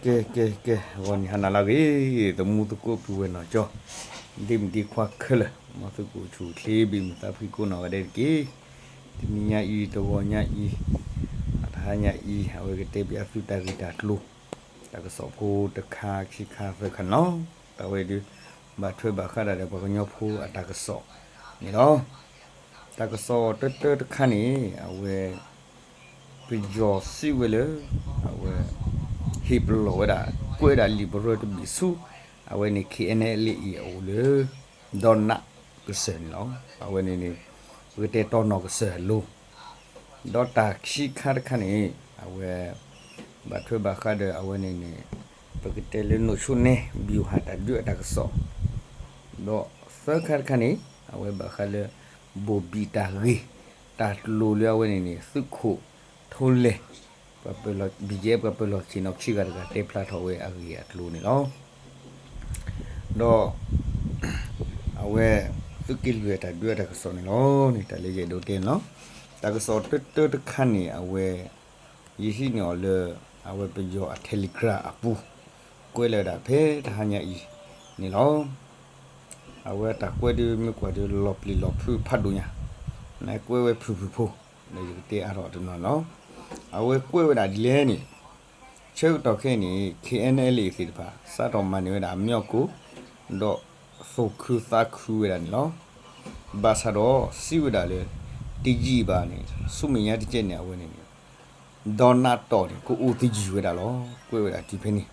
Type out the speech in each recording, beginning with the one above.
ကဲ ကဲ ကဲ ဂီၤနံၤဟါနၤလၢအဂ့ၤ သမူသကိးပုၢ်ဝဲၢ်နီၢ်ကၠီ ဒ့မုၣ်ဒ့ခွါခဲလၢာ် မ်သုကအိၣ်ဆူၣ်အိၣ်ချ့ ဘၣ်မုာ်သးဖှံကိးနီၢ်ဂၤဒဲးတက့ၢ်. တနံၤညါအံၤ တဂီၤညါအံၤ အတဟါညါအံၤ အဝဲကတဲဘၣ်အသုတၢ်ဂ့ၢ်တၢ်ကျိၤ တၢ်ကစီၣ်ဖိတခါခံခါသၢခါန့ၣ်လီၤ. တၢ်ဝဲဒၣ် ဘၣ်ထွဲဘၣ်ဃးဒၣ်ဒီးပှၤကညီဖိအတၢ်ကစီၣ်န့ၣ်လီၤ. တၢ်ကစီၣ်တၢတၢတခါန့ၣ် အဝဲ ပယီၤစံးဝဲလၢ အဝဲ ဟ့ၣ်ပလီၢ်ဝဲဒၣ် ကွဲးဒၣ်လံာ်ပရၢတဘ့ၣ်ဆူ အဝဲန့ၣ် KNLA အံၤအအိၣ်လၢ ဒီနးကစၢၢ်န့ၣ်လီၤ. အဝဲန့ၣ်န့ၣ် ပကတဲတီနီၢ်ကစၢၢ်အလိၤ ဒီးတၢ်ခံခါတခါန့ၣ် အဝဲ ဘၣ်ထွဲဘၣ်ဃးဒီးအဝဲန့ၣ်န့ၣ် ပကတဲလၢ နူၢ်ဆိနဲ ဗျူဟာ တၢ်ဒုးအတၢ်ကစီၣ် ဒီးသၢခါတခါန့ၣ် အဝဲဘၣ်ဃးလၢ ဘိၣ်ဘံၣ်တၢ်ဂ့ၢ် တၢ်ကျိၤလၢအဝဲန့ၣ်န့ၣ် သုးခိၣ်ထိလဲၢ် ပှၤပၢၤလီၢ် ဘံၣ်ယဲ ပှၤပၢၤလီၢ်ဆ့ၣ်နီၤခံဂၤတဂၤ တဲဖျါထီၣ်ဝဲအဂ့ၢ်အကျိၤန့ၣ်လီၤ. ဒီး အဝဲ သုးက့လွံၢ်အတၢ်ဒုးအတၢ်ကစီၣ်န့ၣ်လီၤန့ၣ် တၢ်လၢယအဲၣ်ဒိးတဲန့ၣ်လီၤ. တၢ်ကစီၣ်တၢတၢတခါန့ၣ် အဝဲ ယဟံးန့ၢ်အီၤလၢ အဝဲပယီၤအ Telegram အပူၤ ကွဲးလီၤဝဲဒၣ်ဖဲတဟါညါအံၤန့ၣ်လီၤ. အဝဲတၢ်ကွဲးဒုးမ့ၢ်ကွၢ်ဒုးလီၤပျံၤလီၤဖုးဖးဒိၣ်ညါ နကွဲးဝဲဖုၣ်ဖုၣ်ဖိ ဒီးယကတဲအါထီၣ်တနီၤန့ၣ်လီၤ. အဝဲကွဲးဝဲဒၣ်ဒ်လဲၣ်န့ၣ် ဆၢကတီၢ်ခဲအံၤန့ၣ် KNLA သ့ၣ်တဖၣ် စးထီၣ်မၤန့ၢ်ဝဲဒၣ်အမျီၢ်ကိၣ် ဒီးသူၣ်ခုသးခုဝဲဒၣ်န့ၣ်လီၤ. ဘၣ်ဆၣ်ဒီးစံးဝဲဒၣ်လၢ တယံာ်ဘၣ်န့ၣ် ဆူမဲာ်ညါတကဲန့ၣ် အဝဲန့ၣ်န့ၣ် ဒီနးတီၢ်န့ၣ် ကအိၣ်သယုၢ်ဝဲဒၣ်လီၤ. ကွဲးဝဲဒၣ်တုၤဖဲန့ၣ်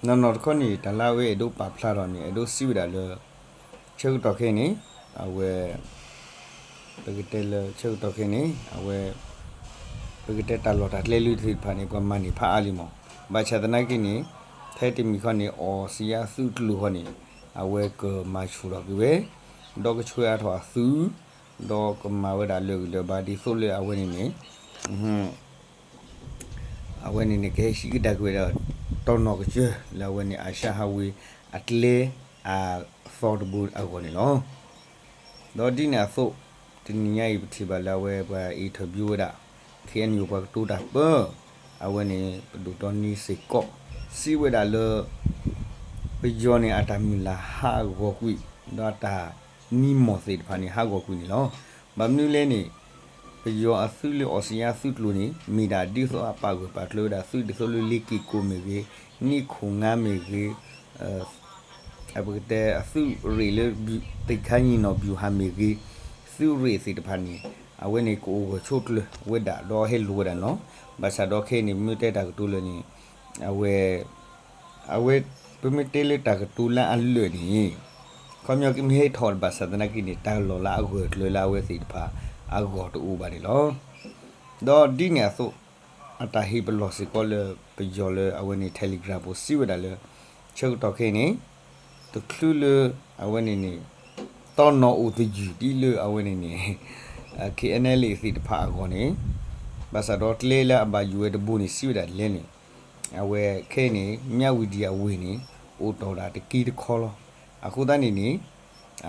နီၢ်နီၢ်တခီန့ၣ် တၢ်လၢအဝဲအဲၣ်ဒိးပာ်ဖျါထီၣ်န့ၣ် အဲၣ်ဒိးစံးဝဲဒၣ်လၢ ဆၢကတီၢ်ခဲအံၤန့ၣ် အဝဲ ပကတဲလၢဆၢကတီၢ်ခဲအံၤန့ၣ် အဝဲ ပကတဲတၢ်လီၢ်တၢ်ကျဲလၢသ့ၣ်တဖၣ်န့ၣ် ပှၤမၤန့ၢ်ဖးအါလံမး. ဘၣ်ဆၣ်သနာ်က့န့ၣ် ထဲတမံၤဃီန့ၣ် အီစံယါသုးကျိၤဃီန့ၣ် အဝဲကမၤဆူၣ်ထီၣ်က့ၤဝဲ ဒီးကဆှၢအါထီၣ်အသုး ဒီးကမၤဝဲဒၣ်လၢာ်ဂံၢ်လၢာ်ဘါ ဒ်သိးလၢအဝဲန့ၣ်န့ၣ် အဝဲန့ၣ်န့ၣ် ကဟဲဟံးကဒါက့ၤဝဲဒၣ် တီနီၢ်ကစၢၢ်လၢအဝဲန့ၣ် Asia Highway အကျဲအသီတဘိအဂီၢ်န့ၣ်လီၤ. ဒီးဒ်န့ၣ်အသိး တနံၤညါအံၤပထံၣ်ဘၣ်လၢအဝဲပှၤ interview ဝဲဒၣ် KNU ပှၤကတိၤတၢ်ပၢ အဝဲန့ၣ် ပဒိၣ်တီနံစ့ၢ်ကီး စံးဝဲဒၣ်လၢ ပယီၤန့ၣ် အတၢ်မုၢ်လၢ်ဟးဂီၤကွံာ် ဒီးအတၢ်မံမီၢ်သ့ၣ်တဖၣ်န့ၣ် ဟးဂီၤကွံာ်န့ၣ်လီၤ. ဘၣ်မနုၤလဲၣ်န့ၣ် ပယီၤအသုးလၢအီစံယါသုးကျိၤန့ၣ် မ့ၢ်ဒၣ်ဒ်သိးအပာ်ဂၢၢ်ပာ်ကျၢၤဝဲဒၣ်သုးဒ်သိးလၢလ့က့ၤကိးမ့ၢ်ဂ့ၤ, နံၣ်ခိၣ်ငါမ့ၢ်ဂ့ၤ, ပကတဲအသုးရ့ၣ်လၢ သ့ၣ်ခါညံၣ်နီၣ် ဗျူဟာ မ့ၢ်ဂ့ၤ, သုးရ့ၣ်သ့ၣ်တဖၣ်န့ၣ် အဝဲန့ၣ်ကအိၣ်ဂၢၢ်ဆိးကျၢၤဝဲဒၣ်ဒီးဟဲလိၤဝဲဒၣ်န့ၣ်လီၤ. ဘၣ်ဆၣ်ဒီးခဲအံၤန့ၣ် မ့ၢ်တဲတၢ်ကတိၤလၢာ်န့ၣ် အဝဲ အဝဲ ပမ့ၢ်တဲလၢတၢ်ကတိၤလၢအလၢာ်န့ၣ် ခီပညီကမ့ၢ်ဟဲထီၣ်ဘၣ်ဆၣ်သနာ်က့န့ၣ် တၢ်လီၢ်လၢအဂၢၢ်ကျၢၤလၢအဝဲသ့ၣ်တဖၣ်အဂီၢ်တအိၣ်ဘၣ်န့ၣ်လီၤ. ဒီးဒ်န့ၣ်အသိး အတၢ်ဟ့ၣ်ပလီၢ်စ့ၢ်ကီးလၢပယီၤလၢအဝဲန့ၣ် Telegram ပူၤစံးဝဲဒၣ်လၢ ဆၢကတီၢ်ခဲအံၤန့ၣ် တချုးလၢအဝဲန့ၣ်န့ၣ် တီနီၢ်အိၣ်သယုၢ်ဒ်လၢအဝဲန့ၣ်န့ၣ် KNLA သ့ၣ်တဖၣ်အဂီၢ်န့ၣ် ဘၣ်ဆၣ်ဒီးကျဲလၢအဘၣ်ယိၣ်ဝဲတဘိန့ၣ် စံးဝဲဒၣ်ဒ်လဲၣ်န့ၣ် အဝဲခဲအံၤန့ၣ် မြဝတီ အဝ့ၢ်န့ၣ် အိၣ်တီၢ်ဒၣ်တက့တခီလီၤ. အဃိသတးန့ၣ်န့ၣ်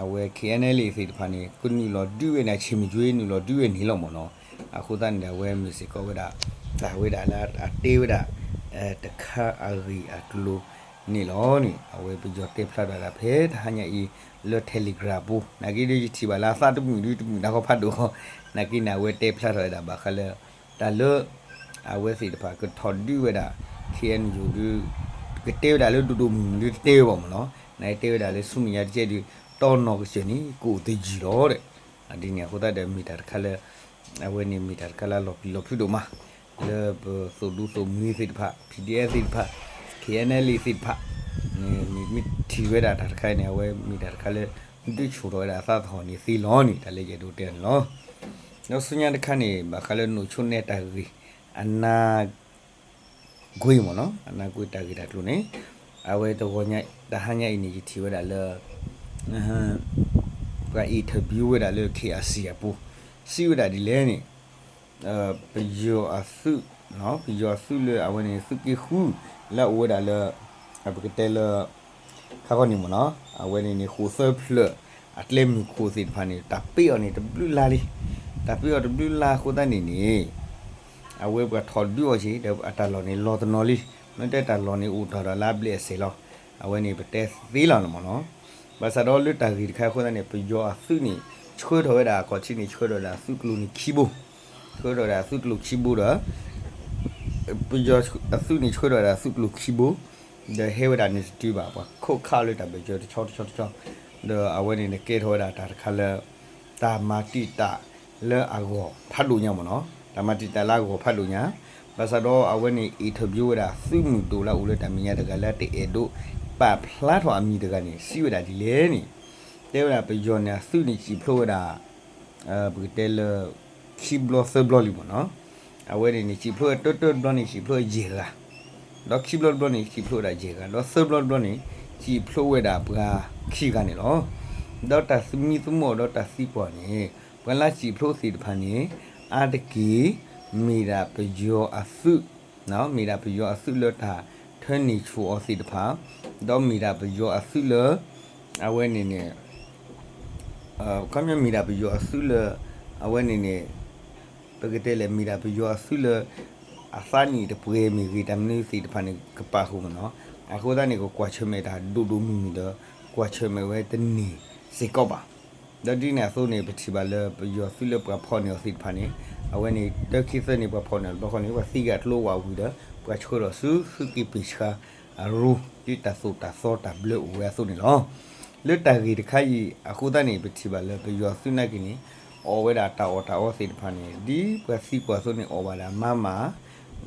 အဝဲ KNLA သ့ၣ်တဖၣ်န့ၣ် ကနုာ်လီၤဒုးဝဲန့ၣ် ဆ့ၣ်မ့ၢ်ကၠွ့ နုာ်လီၤဒုးဝဲန့ၣ်လီၤမ့ၢ်နီၤ. အဃိသတးန့ၣ် အဝဲမ့ၢ်စ့ၢ်ကီးဝဲဒၣ် တၢ်ဝဲဒၣ်လၢအတဲဝဲဒၣ် တခါအဂ့ၢ်အကျိၤန့ၣ်လီၤန့ၣ် အဝဲပယီၤတဲဖျါထီၣ်ဒၣ်ဖဲတဟါညါအံၤ လၢ Telegram ပူၤ နာ်က့ဒီးယထံၣ်ဘၣ်လၢအသးတမုာ်ဒုတမုာ်နၢ်ကီဖးဒိၣ် နာ်က့န့ၣ် အဝဲတဲဖျါထီၣ်ဝဲဒၣ်ဘၣ်ဃးလၢ တၢ်လၢ အဝဲသ့ၣ်တဖၣ်ကထီၣ်ဒုးဝဲဒၣ် KNU ဒု ကတဲဝဲဒၣ်လၢဒိၣ်ဒိၣ်မုၢ်မုၢ်ဒုတတဲဝဲဘၣ်မ့ၢ်နီၤ. နာ်က့တဲဝဲဒၣ်လၢဆူမဲာ်ညါတကဲဒု တီနီၢ်ကစၢၢ်န့ၣ် ကအိၣ်သယုၢ်လီၤဒီး ဒ်န့ၣ်အဃိသတးဒီးမ့ၢ်တၢ်တခါလၢ အဝဲန့ၣ်မ့ၢ်တၢ်တခါလၢအလီၤပျံၤလီၤဖုးဒိၣ်မး လၢပသိၣ်ဒူသိၣ်မှံသ့ၣ်တဖၣ် PDF သ့ၣ်တဖၣ် KNLA သ့ၣ်တဖၣ် မ့ၢ်မ့ၢ်ထံၣ်ဝဲဒၣ်တၢ်တခါအံၤန့ၣ် အဝဲမ့ၢ်တၢ်တခါလၢ ဒုးဆူၣ်ထီၣ်ဝဲဒၣ်အသးသဟီၣ်န့ၣ်သ့လီၤန့ၣ် တၢ်လၢယအဲၣ်ဒိးတဲန့ၣ်လီၤ. ဒီးဆူညါတခါန့ၣ် ဘၣ်ဃးလၢနူၢ်ဆိနဲတၢ်ဂ့ၢ် အနါ ကွ့မ့ၢ်နီၤ အနါကွ့တၢ်ဂ့ၢ်တၢ်ကျိၤန့ၣ် အဝဲတဂီၤညါ တဟါညါအံၤန့ၣ် ယထံၣ်ဝဲဒၣ်လၢ ပှၤ interview ဝဲဒၣ်လၢ KIC အပူၤ စံးဝဲဒၣ်ဒ်လဲၣ်န့ၣ် ပယီၤအသုး ပယီၤအသုးလၢအဝဲန့ၣ် သုးက့ဃု လၢအအိၣ်ဝဲဒၣ်လၢ ပကတဲလၢ ခါခီန့ၣ်မ့ၢ်နီၤ အဝဲန့ၣ်န့ၣ်ဃိၣ်သၢဖျၢၣ် အကျဲမုၢ်ခိၣ်သ့ၣ်တဖၣ်န့ၣ် တၢ်ပ့းအီၤန့ၣ်တဘျုးလါလံ တၢ်ပ့းအီၤတဘျုးလါအဃိသတးန့ၣ်န့ၣ် အဝဲပှၤထီၣ်ဒုးအီၤက့ၤ ဒီးအတၢ်လီၢ်န့ၣ်လီၤတနီၤလံ မ့ၢ်တဲတၢ်လီၢ်န့ၣ်အိၣ်တ့ၢ်ဒီးလါဘျဲၣ်အစဲးလီၤ. အဝဲန့ၣ်ပတဲသ့လီၤန့ၣ်မ့ၢ်နီၤ. ဘၣ်ဆၣ်ဒီးလၢတၢ်ဂ့ၢ်တခါအဃိသတးန့ၣ် ပယီၤအသုးန့ၣ် ဆှၢထီၣ်ဝဲဒၣ် ခီၣ်ထံးန့ၣ် ဆှၢထီၣ်ဝဲဒၣ်သုးကျိၤန့ၣ်ခံဘိ, ဆှၢထီၣ်ဝဲဒၣ်သုးကျိၤခံဘိဒီး ပယီၤအသုးန့ၣ်ဆှၢထီၣ်ဝဲဒၣ်သုးကျိၤခံဘိ ဒီးဟဲဝဲဒၣ်န့ၣ်တတုၤဘၣ် ပှၤခိးခးလၢတၢ်ဘၢၣ်စၢၤတဆီတဆီတဆီ, ဒီးအဝဲန့ၣ်န့ၣ်ကဲထီၣ်ဝဲဒၣ်တၢ်တခါလၢ တၢ်မၤတံာ်တာ်လၢအဂီၢ်ဖးဒိၣ်ညါမ့ၢ်နီၤ, တၢ်မၤတံာ်တာ်လၢအဂီၢ်ဖးဒိၣ်ညါ, ဘၣ်ဆၣ်ဒီးအဝဲန့ၣ် interview ဝဲဒၣ်သုးမုၢ်ဒိၣ်လၢအအိၣ်လၢတၢ်မဲာ်ညါတဂၤလၢတအဲၣ်ဒိးပာ်ဖျါထီၣ်အမံၤတဂၤန့ၣ် စံးဝဲဒၣ်ဒ်လဲၣ်န့ၣ်, တဲဝဲဒၣ်ပယီၤန့ၣ်အသုးန့ၣ်စံၣ်ဖျိးဝဲဒၣ် ပကတဲလၢ ခံဘျီသၢဘျီလံမ့ၢ်နီၤ, အဝဲန့ၣ်န့ၣ် စံၣ်ဖျိးဝဲတၢတၢတဘျီန့ၣ် စံၣ်ဖျိးဝဲယဲၢ်ဂၤ, ဒီးခံဘျီတဘျီန့ၣ် စံၣ်ဖျိးဝဲဒၣ်ယဲၢ်ဂၤ, ဒီးသၢဘျီတဘျီန့ၣ် စံၣ်ဖျိးဝဲဒၣ်ပှၤခံဂၤန့ၣ်လီၤ. ဒီးတၢ်သမံသမိးဒီးတၢ်သံကွၢ်န့ၣ် ပှၤလၢစံၣ်ဖျိးသ့ၣ်တဖၣ်န့ၣ် အါတက့ၢ် မ့ၢ်ဒၣ်ပယီၤအသုး မ့ၢ်ဒၣ်ပယီၤအသုးလၢတၢ်ထၢန့ၢ်ဆူၣ်အီၤသ့ၣ်တဖၣ်, ဒီးမ့ၢ်ဒၣ်ပယီၤအသုးလၢ အဝဲန့ၣ်န့ၣ် ခီပညီမ့ၢ်ဒၣ်ပယီၤအသုးလၢ အဝဲန့ၣ်န့ၣ် ပကတဲလဲၣ် မ့ၢ်ဒၣ်ပယီၤအသုးလၢ အသးနံၣ်တပှဲၤမ့ၢ်ဂ့ၤ တၢ်မနုၤသ့ၣ်တဖၣ်န့ၣ် ကပာ်ဃုာ်မ့ၢ်နီၤ, အဃိသတးန့ၣ် ကကွၢ်ဆၢၣ်မဲာ်တၢ်ဒိၣ်ဒိၣ်မုၢ်မုၢ်ဒီး ကွၢ်ဆၢၣ်မဲာ်ဝဲတန့ၢ်စ့ၢ်ကီးဘၣ်. ဒီးဒ်န့ၣ်အသိးန့ၣ် ပထံၣ်ဘၣ်လၢပယီၤသုးလၢပှၤဖီၣ်န့ၢ်အီၤသ့ၣ်တဖၣ်န့ၣ် အဝဲန့ၣ် တၢခံသၢန့ၣ် ပှၤဖီၣ်န့ၢ်အီၤတဘျီဃီန့ၣ် ပှၤသံက့ၤကျိဝးဝံၤဒီး ပှၤဆှၢထီၣ်ဆူသုးက့ပ့ၢ်ဆှါအရူ ဒ်တၢ်သိၣ်တၢ်သီတၢ်ဘျၢအိၣ်ဝဲအသိးန့ၣ်လီၤ. လၢတၢ်ဂ့ၢ်တခါအံၤအဃိသတးန့ၣ် ပထံၣ်ဘၣ်လၢပယီၤသုးနာ်က့န့ၣ် အီၣ်ဝဲဒၣ်တၢ်အီၣ်တၢ်အီသ့ၣ်တဖၣ်န့ၣ် ဒ်ပှၤသံကွၢ်အသိးန့ၣ် အီၣ်ဘၣ်ဒၣ်မၤမၤ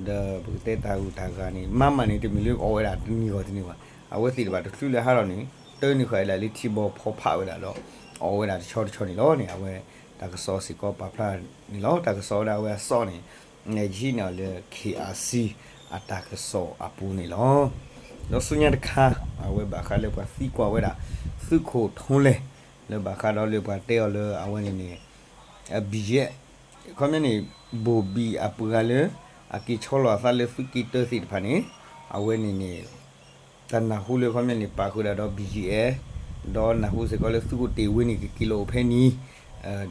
ဒီးပကတဲတၢ်ဂုၤတၢ်ဂၤန့ၣ် မၤမၤန့ၣ် တမ့ၢ်လၢအီၣ်ဝဲဒၣ်တနံၤဂီၤတနံၤဘၣ်. အဝဲသ့ၣ်တဖၣ်တချုးလၢဟးထီၣ်န့ၣ် တၢန့ၢ်ဃာ်လၢထံဘီဖီဖးဝဲဒၣ်ဒီး အီၣ်ဝဲဒၣ်တဆီတဆီန့ၣ်လီၤန့ၣ် အဝဲတၢ်ကစီၣ်စ့ၢ်ကီးပာ်ဖျါန့ၣ်လီၤ. တၢ်ကစီၣ်ဝဲဒၣ်အဝဲအစီန့ၣ် ယဟံးန့ၢ်အီၤလၢ KIC အတၢ်ကစီၣ်အပူၤန့ၣ်လီၤ. ဒီးဆူညါတခါ အဝဲဘၣ်ဃးလၢပှၤသံကွၢ်ဝဲဒၣ် သုးခိၣ်ထူလဲၣ် လၢဘၣ်ဃးဒီးလၢပှၤတဲအီၤလၢအဝဲန့ၣ်န့ၣ် BGF ခီပညီန့ၣ် ဘိၣ်ဘံၣ်အပှၤလၢ အက့ၤဆီလီၤအသးလၢသုးက့တၢသ့ၣ်တဖၣ်န့ၣ် အဝဲန့ၣ်န့ၣ် တၢ်နၢ်ဟူလၢခီပညီန့ၣ် ပာ်ဃုာ်ဒၣ်ဒီး BGF ဒီးနၢ်ဟူစ့ၢ်ကီးလၢသုးခိၣ်တ့ၢ်ဝ့န့ၣ် ကက့ၤလီၤအိၣ်ဖဲန့ၣ်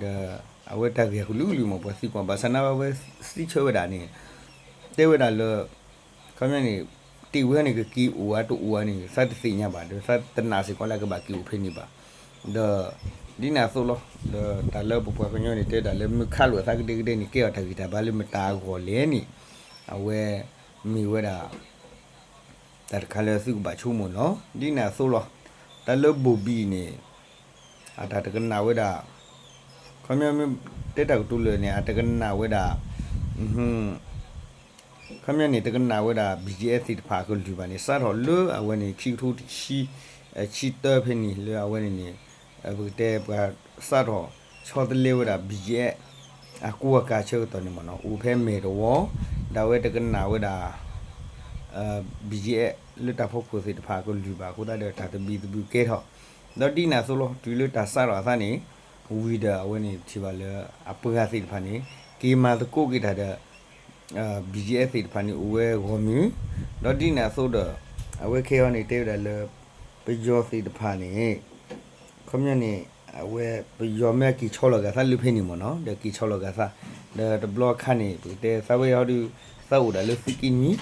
ဒီးအဝဲတၢ်ဂ့ၢ်အကလုာ်ကလုာ်မ့ၢ်ပှၤသံကွၢ် ဘၣ်ဆၣ်နာ်ဝဲသံဆၢဝဲဒၣ်န့ၣ် တဲဝဲဒၣ်လၢ ခီပညီန့ၣ် တ့ၢ်ဝ့န့ၣ် ကက့ၤအိၣ်ဧါတအိၣ်ဧါန့ၣ် သးတသ့ၣ်ညါဘၣ် ဒီးသးတနာ်စ့ၢ်ကီးလၢကဘၣ်က့ၤအိၣ်ဖဲန့ၣ်ဘၣ်. ဒီး ဒ်န့ၣ်အသိးလီၤ. ဒီးတၢ်လၢပပှၤကညီန့ၣ် တဲဒၣ်လၢမုၢ်ခးလိာ်အသးကဒဲကဒဲန့ၣ် ကဲအီၤတၢ်ဂံၢ်တၢ်ဘါလၢမတၤအဂီၢ်လဲၣ်န့ၣ် အဝဲ မ့ၢ်ဝဲဒၣ် တၢ်တခါလၢသုကဘၣ်ဆိကမိၣ်န့ၣ်လီၤ. ဒ်န့ၣ်အသိးလီၤ. တၢ်လၢဘိၣ်ဘံၣ်န့ၣ် အတၢ်တကနၣ်ဝဲဒၣ် ခီပညီမ့ၢ်တဲတၢ်ကတိၤလၢာ်န့ၣ် အတကနၣ်ဝဲဒၣ် ခီပညီန့ၣ် တကနၣ်ဝဲဒၣ် BGF သ့ၣ်တဖၣ်အကလုၢ်ဘၣ်န့ၣ် စးထီၣ်လၢအဝဲန့ၣ် ခံကထိတဆံ ဆံတၢဖဲန့ၣ် လၢအဝဲန့ၣ်န့ၣ် ပကတဲပှၤစးထီၣ်ဆီတလဲဝဲဒၣ် BGF အကူအကၤဆၢကတီၢ်န့ၣ်မ့ၢ်နီၤ အိၣ်ဖဲမဲာ်တဝီ ဒၣ်ဝဲတကနၣ်ဝဲဒၣ် BGF လၢတၢ်ဖီခိၣ်သ့ၣ်တဖၣ်အကလုၢ်ဘၣ်အဃိသတးဒီး တၢ်သဘံၣ်သဘုၣ်ကဲထီၣ် ဒီးဒ်န့ၣ်အသိးလီၤ. တုၤလၢတၢ်စးထီၣ်အသးန့ၣ် ဝံၤဒီးအဝဲန့ၣ်ထံၣ်ဘၣ်လၢ အပှၤသ့ၣ်တဖၣ်န့ၣ် က့ၤမၤသကိးက့ၤတၢ်ဒီး BGF သ့ၣ်တဖၣ်န့ၣ်အိၣ်ဝဲဂီၢ်မုၢ် ဒီးဒ်န့ၣ်အသိးဒီး အဝဲခဲအံၤန့ၣ်တဲဝဲဒၣ်လၢ ပယီၤသ့ၣ်တဖၣ်န့ၣ် ခီပညီန့ၣ် အဝဲပယီၤမ့ၢ်က့ၤဆီလီၤဂာ်သးလၢဖဲန့ၣ်မ့ၢ်နီၤ ဒီးက့ၤဆီလီၤဂာ်သး ဒီးတဘျီခါန့ၣ် ပကတဲသးဝဲဟီဒုး သးအိၣ်ဒၣ်လၢသုးက့နွံ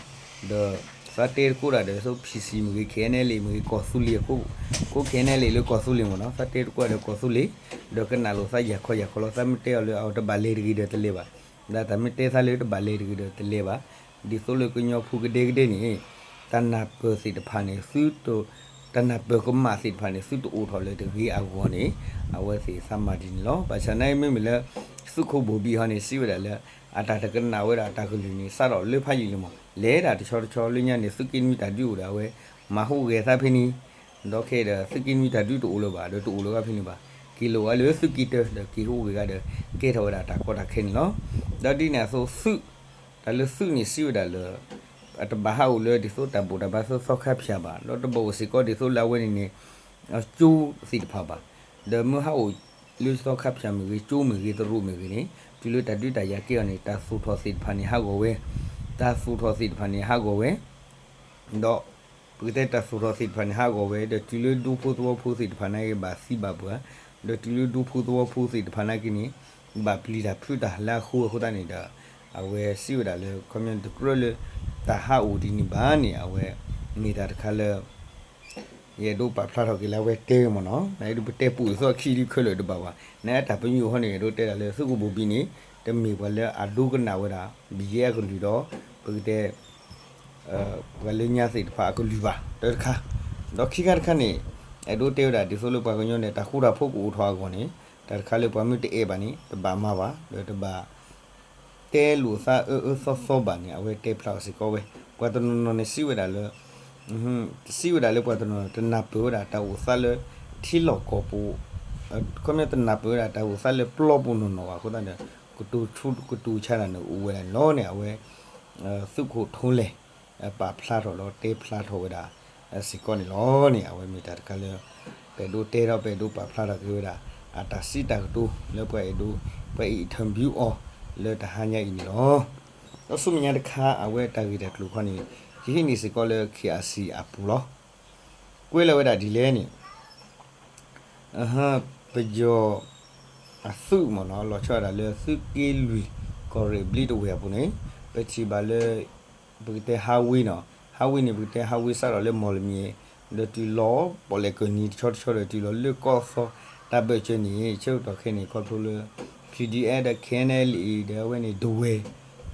ဒီးသးတဲသကိးတၢ်ဒီး သိး PC မ့ၢ်ဂ့ၤ KNLA မ့ၢ်ဂ့ၤ ကီၢ်သူလ့ၤအခိၣ် ကီၢ် KNLA လၢကီၢ်သူလ့ၤမ့ၢ်နီၤ သးတဲသကိးဒီးကီၢ်သူလ့ၤ ဒီးကနၣ်လိာ်သးယၤခီယၤခီလီၤ သးမ့ၢ်တဲအီၤလၢအတဘၣ်လဲၤတဂ့ၤဒီးတလဲၤဘၣ် ဒီးတၢ်မ့ၢ်တဲသးလၢတဘၣ်လဲၤတဂ့ၤဒီးတလဲၤဘၣ် ဒ်သိးလၢကညီဖိကဒဲကဒဲန့ၣ် တၢ်နၢ်ပၢၢ်သ့ၣ်တဖၣ်န့ၣ် သုတ တၢ်နၢ်ပၢၢ်ကမၣ်သ့ၣ်တဖၣ်န့ၣ် သုတအိၣ်ထီၣ်လၢတဂ့ၤအဂီၢ်န့ၣ် အဝဲသ့ၣ်သးမၤဒ်န့ၣ်လီၤ. ဘၣ်ဆၣ်နာ်က့မ့မ့ၢ်လၢ သုးခိၣ်ဘိၣ်ဘံၣ်ဟီန့ၣ် စံးဝဲဒၣ်လၢ အတၢ်တကနၣ်ဝဲဒၣ်တၢ်ကလုၢ်န့ၣ် စးထီၣ်လၢဖးယံာ်လံမး လဲၤဒၣ်တဆီတဆီလၢညါန့ၣ် သုးက့နွံတၢ်ဒုးအိၣ်ဒီးအဝဲ မၤဟူးဂဲၤသးဖဲန့ၣ် ဒီးခဲအံၤဒီးသုးက့နွံတၢ်ဒုးတအိၣ်လၢၤဘၣ် ဒီးတအိၣ်လၢၤဘၣ်ဖဲန့ၣ်ဘၣ် က့ၤလီၤဝဲလၢသုးက့တၢ ဒီးက့ၤဟူးဂဲၤဂၤဒီး ကဲထီၣ်ဝဲဒၣ်တၢ်ကီတၢ်ခဲန့ၣ်လီၤ. ဒီးဒ်န့ၣ်အသိးသုး တၢ်လၢသုးန့ၣ်စံးဝဲဒၣ်လၢ အတဘၣ်ဟးအိၣ်လၢဒ်သိးတၢ်ဘူၣ်တၢ်ဘါသီခါဖၠၣ်ဘၣ် ဒီးတဘၣ်အိၣ်စ့ၢ်ကီးဒ်သိးလၢအဝဲန့ၣ်န့ၣ် ကၠိသ့ၣ်တဖၣ်ဘၣ်. ဒီးမ့ၢ်ဟးအိၣ်လၢသီခါဖၠၣ်မ့ၢ်ဂ့ၤ ကၠိမ့ၢ်ဂ့ၤ သရိာ်မ့ၢ်ဂ့ၤန့ၣ် တုၤလၢတၢ်ဒုးတၢ်ယၤကဲအီၤန့ၣ် တၢ်သူၣ်ထီၣ်သ့ၣ်တဖၣ်န့ၣ်ဟးဂီၤဝဲ တၢ်သူၣ်ထီၣ်သ့ၣ်တဖၣ်န့ၣ်ဟးဂီၤဝဲ ဒီး ပကတဲတၢ်သူၣ်ထီၣ်သ့ၣ်တဖၣ်န့ၣ် ဟးဂီၤဝဲ ဒီးတုၤလၢဒူဖိသဝီဖိသ့ၣ်တဖၣ်နာ်က့ ဘၣ်သံဘၣ်ပှၢ်, ဒီးတုၤလၢဒူဖိသဝီဖိသ့ၣ်တဖၣ်နာ်က့န့ၣ် ဘၣ်ပျံၤတၢ်ဖုးတၢ်လၢအဃိအဃိသတးန့ၣ်ဒီး အဝဲစံးဝဲဒၣ်လၢ ခီပညီတကြၢးလၢ တၢ်ဟးအိၣ်ဒ်န့ၣ်ဘၣ်န့ၣ် အဝဲ မ့ၢ်တၢ်တခါလၢ ယအဲၣ်ဒိးပာ်ဖျါထီၣ်က့ၤလၢအဝဲတဲဝဲမ့ၢ်နီၤ, နဒုးပတဲပူၤအသီအခံဒုးခဲလၢာ်တဘၣ်ဘၣ်, နအတၢ်ပညိၣ်ဟီန့ၣ် အဲၣ်ဒိးတဲဒၣ်လၢသုးခိၣ်ဘိၣ်ဘံန့ၣ် တမ့ၢ်ပှၤလၢအဒိကနၣ်ဝဲဒၣ် ဘယဲအကလုၢ်ဒီး ပကတဲ ပှၤလၢညါသ့ၣ်တဖၣ်အကလုၢ်ဘၣ် တၢတခါ, ဒီးခံခါတခါန့ၣ် အဲၣ်ဒိးတဲဝဲဒၣ်ဒ်သိးလၢပှၤကညီန့ၣ် တၢ်ဃူတၢ်ဖိးကအိၣ်ထီၣ်အဂီၢ်န့ၣ် တၢ်တခါလၢပှၤမ့ၢ်တအဲၣ်ဘၣ်န့ၣ် တဘၣ်မၤဘၣ် ဒီးတဘၣ် တဲလိာ်သးအၢအၢသီသီဘၣ်န့ၣ် အဝဲတဲဖျါအီၤစ့ၢ်ကီးဝဲ, ပှၤတနီၤနီၤန့ၣ်စံးဝဲဒၣ်လၢ စံးဝဲဒၣ်လၢပှၤတနီၤနီၤ တနၢ်ပၢၢ်ဝဲဒၣ်တၢ်အိၣ်သးလၢ ထံလီၢ်ကီၢ်ပူၤ, ခီပညီတနၢ်ပၢၢ်ဝဲဒၣ်တၢ်အိၣ်သးလၢပျီပူၤနီၢ်နီၢ်ဘၣ်အဃိသတးဒီး ကတိၤဆူကတိၤဆါတၢ်န့ၣ်အိၣ်ဝဲဒၣ်န့ၣ်လီၤန့ၣ် အဝဲ သုးခိၣ်ထူလဲၣ် ပာ်ဖျါထီၣ်ဒီးတဲဖျါထီၣ်ဝဲဒၣ် စ့ၢ်ကီးန့ၣ်လီၤန့ၣ် အဝဲမ့ၢ်တၢ်တခါလၢ ပအဲၣ်ဒိးတဲဒီးပအဲၣ်ဒိးပာ်ဖျါထီၣ်က့ၤဝဲဒၣ် အတၢ်စံးတၢ်ကတိၤလၢပှၤအဲၣ်ဒိး ပှၤ interview အီၤလၢတဟါညါအံၤန့ၣ်လီၤ. ဒီးဆူမဲာ်ညါတခါ အဝဲတၢ်ဂ့ၢ်တၢ်ကျိၤခီန့ၣ် ယဟံးန့ၢ်စ့ၢ်ကီးလၢ KIC အပူၤလီၤ. ကွဲးလီၤဝဲဒၣ်ဒ်လဲၣ်န့ၣ် ပယီၤအသုးမ့ၢ်နီၤ လီၤဆီဒၣ်တၢ်လၢသုးက့လွံၢ် ကီၢ်ရ့ၣ်ဘျံးတဝဲၢ်အပူၤန့ၣ် ပထံၣ်ဘၣ်လၢ ပကတဲဟးဝ့နီၤ, ဟးဝ့န့ၣ် ပကတဲဟးဝ့စးထီၣ်လၢမီၢ်လမၠဲၣ် ဒီးတုၤလီၤပီၣ်လဲၣ်ကၢၢ်နံၤတဆီတဆီဒီးတုၤလီၤလၢကီၢ်သီတၢ်ဘၢၣ်စၢၤန့ၣ် ဆၢကတီၢ်ခဲအံၤန့ၣ် ခီဖျိလၢ P D F ဒီး K N L A ဒီးအဝဲန့ၣ်ဒဝဲၢ်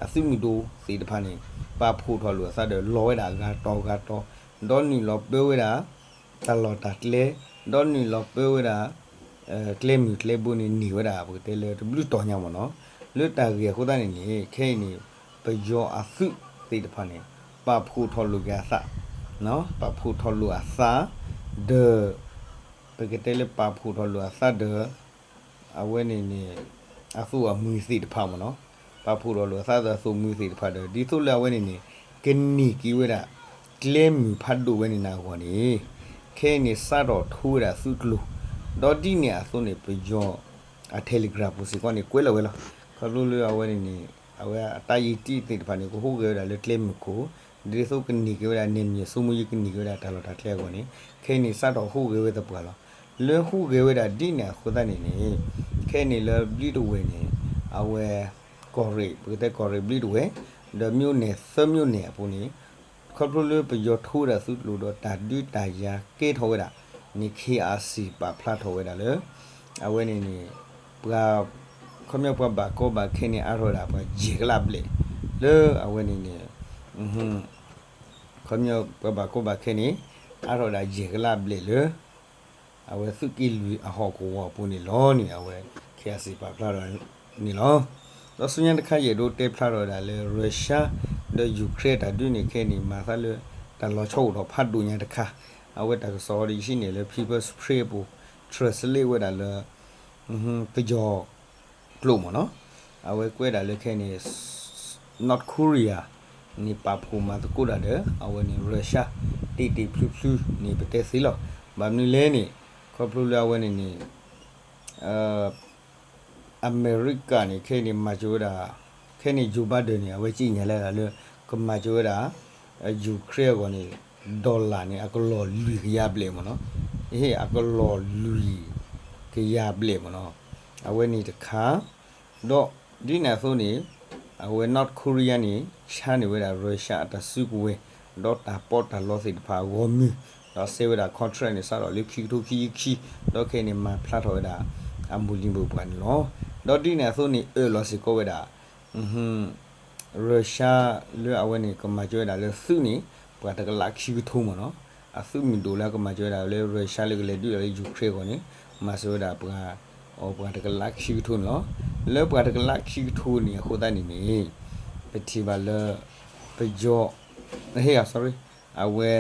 အသုးမုၢ်ဒိၣ်သ့ၣ်တဖၣ်န့ၣ် ပာ်ဖှိၣ်ထီၣ်လိာ်အသးဒီးလီၤဝဲဒၣ်ဂၤတီၤဂၤတီၤ, ဒီးနုာ်လီၤပၢဝဲဒၣ် တၢ်လီၢ်တၢ်ကျဲ, ဒီးနုာ်လီၤပၢဝဲဒၣ် ကျဲမုၢ်ကျဲဘိန့ၣ်န့ၢ်ဝဲဒၣ် ပကတဲလၢတဘျုးတီၤညါမ့ၢ်နီၤ, လၢတၢ်ဂ့ၢ်အဃိသတးန့ၣ်န့ၣ် ခဲအံၤန့ၣ် ပယီၤအသုးသ့ၣ်တဖၣ်န့ၣ် ပာ်ဖှိၣ်ထီၣ်လိာ်က့ၤအသး, ပာ်ဖှိၣ်ထီၣ်လိာ်အသး ဒီး ပကတဲလၢပာ်ဖှိၣ်ထီၣ်လိာ်အသးဒီး အဝဲန့ၣ်န့ၣ် အသိၣ်အမှံၤသ့ၣ်တဖၣ်မ့ၢ်နီၤ, ပာ်ဖှိၣ်ထီၣ်လိာ်အသးဒီးအသိၣ်မှံၤသ့ၣ်တဖၣ်ဒီး ဒ်သိးလၢအဝဲန့ၣ်န့ၣ် ကန့ၢ်က့ၤဝဲဒၣ် ကျဲမုၢ်ဖးဒိၣ်ဝဲန့ၣ်အဂီၢ်န့ၣ် ခဲအံၤန့ၣ် စးထီၣ်ထိဝဲဒၣ်သုးကျိၤ, ဒီးဒ်န့ၣ်အသိးန့ၣ် ပယီၤအ Telegram ပူၤစ့ၢ်ကီးန့ၣ် ကွဲးလီၤဝဲလီၤ. ခီဖျိလၢအဝဲန့ၣ်န့ၣ် အဝဲအတၢ်ယံၤတံၢ်သ့ၣ်တဖၣ်န့ၣ် ကဟူးဂဲၤဝဲဒၣ်လၢကျဲမုၢ်ခိၣ်, ဒ်သိးကန့ၢ်က့ၤဝဲဒၣ် နယ်မြေစိုးမိုးရေး ကန့ၢ်က့ၤဝဲဒၣ်တၢ်လီၢ်တၢ်ကျဲအဂီၢ်န့ၣ် ခဲအံၤန့ၣ် စးထီၣ်ဟူးဂဲၤဝဲသပှၢ်လီၤ. လၢဟူးဂဲၤဝဲဒၣ်ဒ်န့ၣ်အဃိသတးန့ၣ်န့ၣ် ခဲအံၤန့ၣ်လၢဘျံးတဝဲၢ်န့ၣ် အဝဲ ကီၢ်ရ့ၣ် ပကတဲကီၢ်ရ့ၣ်ဘျံးတဝဲၢ် ဒီး မြို့နယ် သၢမြို့နယ် အပူၤန့ၣ် ခီဖျိလၢပယီၤထိဝဲဒၣ်သုးကျိၤဒီးတၢ်ဒုးတၢ်ယၤကဲထီၣ်ဝဲဒၣ်န့ၣ် K I C ပာ်ဖျါထီၣ်ဝဲဒၣ်လၢ အဝဲန့ၣ်န့ၣ် ပှၤ ခီပညီပှၤဘၣ်ကီဘၣ်ခဲန့ၣ် အါထီၣ်ဝဲဒၣ်ပှၤယဲၢ်ကလးဘျဲၣ် လၢအဝဲန့ၣ်န့ၣ် ခီပညီပှၤဘၣ်ကီဘၣ်ခဲန့ၣ် အါထီၣ်ဝဲဒၣ်ယဲၢ်ကလးဘျဲၣ်လၢ အဝဲသုးက့လွံၢ်အဟီၣ်ကဝီၤအပူၤန့ၣ်လီၤန့ၣ် အဝဲ K I C ပာ်ဖျါထီၣ်န့ၣ်လီၤ. ဒီးဆူညါတခါ ယအဲၣ်ဒိးတဲဖျါထီၣ်ဝဲဒၣ်လၢ Russia ဒီး Ukraine တၢ်ဒုးန့ၣ် ခဲအံၤန့ၣ် မၤသးလၢ တၢ်လီၤဆီအိၣ်ထီၣ်ဖးဒိၣ်ညါတခါ, အဝဲတၢ်ကစီၣ်အံၤဒီးယဟံးန့ၢ်လၢ People's Spring အပူၤ translate ဝဲဒၣ်လၢ ပယီၤကျိာ်မ့ၢ်နီၤ, အဝဲကွဲးဒၣ်လၢခဲအံၤန့ၣ် North Korea န့ၣ် ပာ်ဖှိၣ်မၤသကိးတၢ်ဒီး အဝဲန့ၣ် Russia တ့ၢ်တ့ၢ်ဖျုဖျုန့ၣ် ပတဲသ့လီၤ. ဘၣ်မနုၤလဲၣ်န့ၣ် ခီဖျိလၢအဝဲန့ၣ်န့ၣ် အမဲရကၤန့ၣ် ခဲအံၤန့ၣ် မၤစၢၤဝဲဒၣ် ခဲအံၤန့ၣ် Joe Biden န့ၣ် အဝဲစံးညါလၢဒၣ်လၢ ကမၤစၢၤဝဲဒၣ် Ukraine အဂီၢ်န့ၣ် dollar န့ၣ် အကလီၢ်လွံၢ်ကယၤဘျဲၣ်မ့ၢ်နီၤ, အဟ့ၣ်အကလီၢ်လွံၢ်ကယၤဘျဲၣ်မ့ၢ်နီၤ, အဝဲန့ၣ်တခါ ဒီးဒ်န့ၣ်အသိးန့ၣ် အဝဲ North Korea န့ၣ် ဆါန့ၢ်ဝဲဒၣ် Russia အတၢ်စုကဝဲၤ ဒီးတၢ်ပီးတၢ်လီသ့ၣ်တဖၣ်အဂီၢ်မုၢ် ဒီးစဲဝဲဒၣ် contract န့ၣ် စးထီၣ်လၢခံကထိခံဆံခံ ဒီးခဲအံၤန့ၣ် မၤဖျါထီၣ်ဝဲဒၣ် အမုၢ်လံၤဘၣ်ပှၤန့ၣ်လီၤ. ဒီးဒ်န့ၣ်အသိးန့ၣ် အၢၣ်လီၤစ့ၢ်ကီးဝဲဒၣ် Russia လၢအဝဲန့ၣ် ကမၤစၢၤဝဲဒၣ်လၢသုးန့ၣ် ပှၤတကလးခံကထိမ့ၢ်နီၤ, အသုးမုၢ်ဒိၣ်လၢကမၤစၢၤဝဲဒၣ်လၢ Russia လၢကလဲၤဒုးဒၣ်လၢ Ukraine အဂီၢ်န့ၣ် မၤစၢၤဝဲဒၣ်ပှၤ အပှၤတကလးခံကထိန့ၣ်လီၤ. လၢပှၤတကလးခံကထိန့ၣ်အဃိသတးန့ၣ်န့ၣ် ပထံၣ်ဘၣ်လၢ ပယီၤ sorry အဝဲ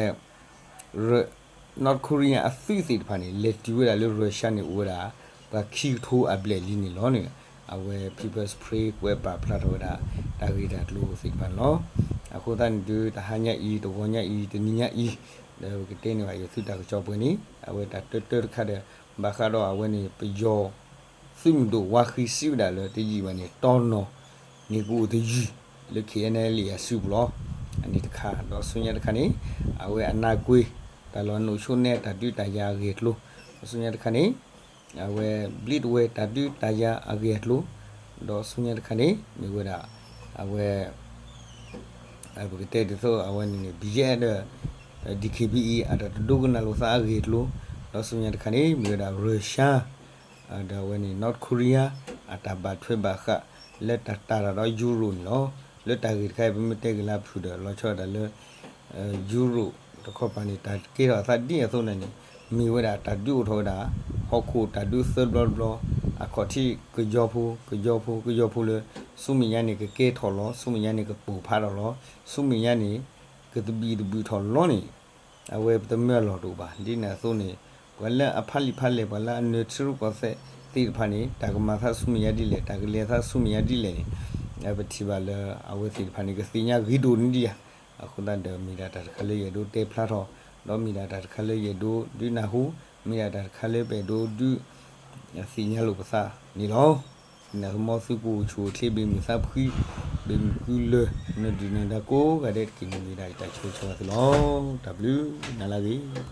North Korea အသုးသ့ၣ်တဖၣ်န့ၣ် လဲၤတုၤဝဲဒၣ်လၢ Russia န့ၣ် အိၣ်ဝဲဒၣ် ပှၤခံကထိအဘျဲၣ်လံန့ၣ်လီၤန့ၣ် အဝဲ People's Spring ကွဲးပာ်ဖျါထီၣ်ဝဲဒၣ် တၢ်ဂ့ၢ်တၢ်ကျိၤသ့ၣ်တဖၣ်န့ၣ်လီၤ. အဃိသတးန့ၣ်ဒီး တဟါညါအံၤ တဂီၤညါအံၤ တနံၤညါအံၤ ဒီးပကတဲန့ၢ်ဘၣ်ယသုတၢ်ကစီၣ်ပှဲၤန့ၣ် အဝဲတၢ်တၢတၢတခါဒီး ဘၣ်ဃးဒီးအဝဲန့ၣ် ပယီၤ သုးမုၢ်ဒိၣ်ဝါဃံစံးဝဲဒၣ်လၢတယံာ်ဘၣ်န့ၣ် တီနီၢ်န့ၣ်ကအိၣ်တယုၢ် လၢ K N L A အစုပူၤလီၤ. အန့ၣ်တခါ ဒီးဆူညါတခါန့ၣ် အဝဲအနါကွ့ တၢ်လီၤနိၣ်ဆိနဲတၢ်ဒုးတၢ်ယၤအဂ့ၢ်အကျိၤ ဒီးဆူညါတခါန့ၣ် အဝဲဘျံးတဝဲၢ်တၢ်ဒုးတၢ်ယၤအဂ့ၢ်အကျိၤ ဒီးဆူညါတခါန့ၣ် မ့ၢ်ဝဲဒၣ် အဝဲ ပကတဲဒ်သိးအဝဲန့ၣ်န့ၣ် ဘံယဲၢ်ဒီး DKBA အတၢ်တဒိကနၣ်လိာ်သးအဂ့ၢ်အကျိၤ, ဒီးဆူမဲာ်ညါတခါန့ၣ် မ့ၢ်ဝဲဒၣ် Russia ဒီးအဝဲန့ၣ် North Korea အတၢ်ဘၣ်ထွဲဘၣ်ဃး လၢတၢ်တာ်တၢ်ဒီးယူရိၣ်န့ၣ်လီၤ. လၢတၢ်ဂ့ၢ်တခါအံၤ ပမ့ၢ်တဲက့ၤလၢအဖုၣ်ဒီး လီၤဆီဒၣ်တၢ်လၢ ယူရိၣ်တခီပၤန့ၣ် တၢ်ကဲထီၣ်အသးဒ်န့ၣ်အသိးန့ၣ်န့ၣ် မ့ၢ်ဝဲဒၣ်တၢ်ဒုးအိၣ်ထီၣ်ဝဲဒၣ် ဟီၣ်ခိၣ်တၢ်ဒုးသၢဘျီတဘျီ, အခီၣ်ထံးကယီဖိ ကယီဖိ ကယီဖိလၢ ဆူမဲာ်ညါန့ၣ် ကကဲထီၣ်လီၤ, ဆူမဲာ်ညါန့ၣ် ကပိာ်ဖးထီၣ်လီၤ, ဆူမဲာ်ညါန့ၣ် ကသဘံၣ်သဘုၣ်ထီၣ်လီၤန့ၣ် အဝဲပတမၢအလီၢ်တအိၣ်ဘၣ်. ဒ်န့ၣ်အသိးန့ၣ် ပှၤလၢအဖးလံာ်ဖးလဲၢ် ပှၤလၢအနၢၤထံရူၢ်ကီၢ်သဲးသ့ၣ်တဖၣ်န့ၣ် တၢ်ကမၤသးဆူမဲာ်ညါဒ်လဲၣ်, တၢ်ကလဲၤသးဆူမဲာ်ညါဒ်လဲၣ်န့ၣ် ပထံၣ်ဘၣ်လၢအဝဲသ့ၣ်တဖၣ်န့ၣ် ကသ့ၣ်ညါဂ့ၤဒိၣ်န့ၣ်ဒံးဧါ. အဃိသတးဒီး မ့ၢ်ဒၣ်တၢ်တခါလၢယအဲၣ်ဒိးတဲဖျါထီၣ်, ဒီးမ့ၢ်ဒၣ်တၢ်တခါလၢယအဲၣ်ဒိးဒုးနၢ်ဟူ, မ့ၢ်ဒၣ်တၢ်တခါလၢပအဲၣ်ဒိးဒုးသ့ၣ်ညါလိာ်ပသးန့ၣ်လီၤ. ဒ်န့ၣ်အသိး မ်သုကအိၣ်ဆူၣ်အိၣ်ချ့ ဘၣ်မုာ်သးဖှံ, ဘၣ်မုာ်ကုလၢၤ, နဒုၣ်နဒါကိးဂၤဒဲးတက့ၢ်န့ၣ် မ့ၢ်ဒၣ်ယတၢ်ဆၢဂ့ၤဆၢဝါသုလီၤ. တၢ်ဘျုးနၤလၢအဂ့ၤ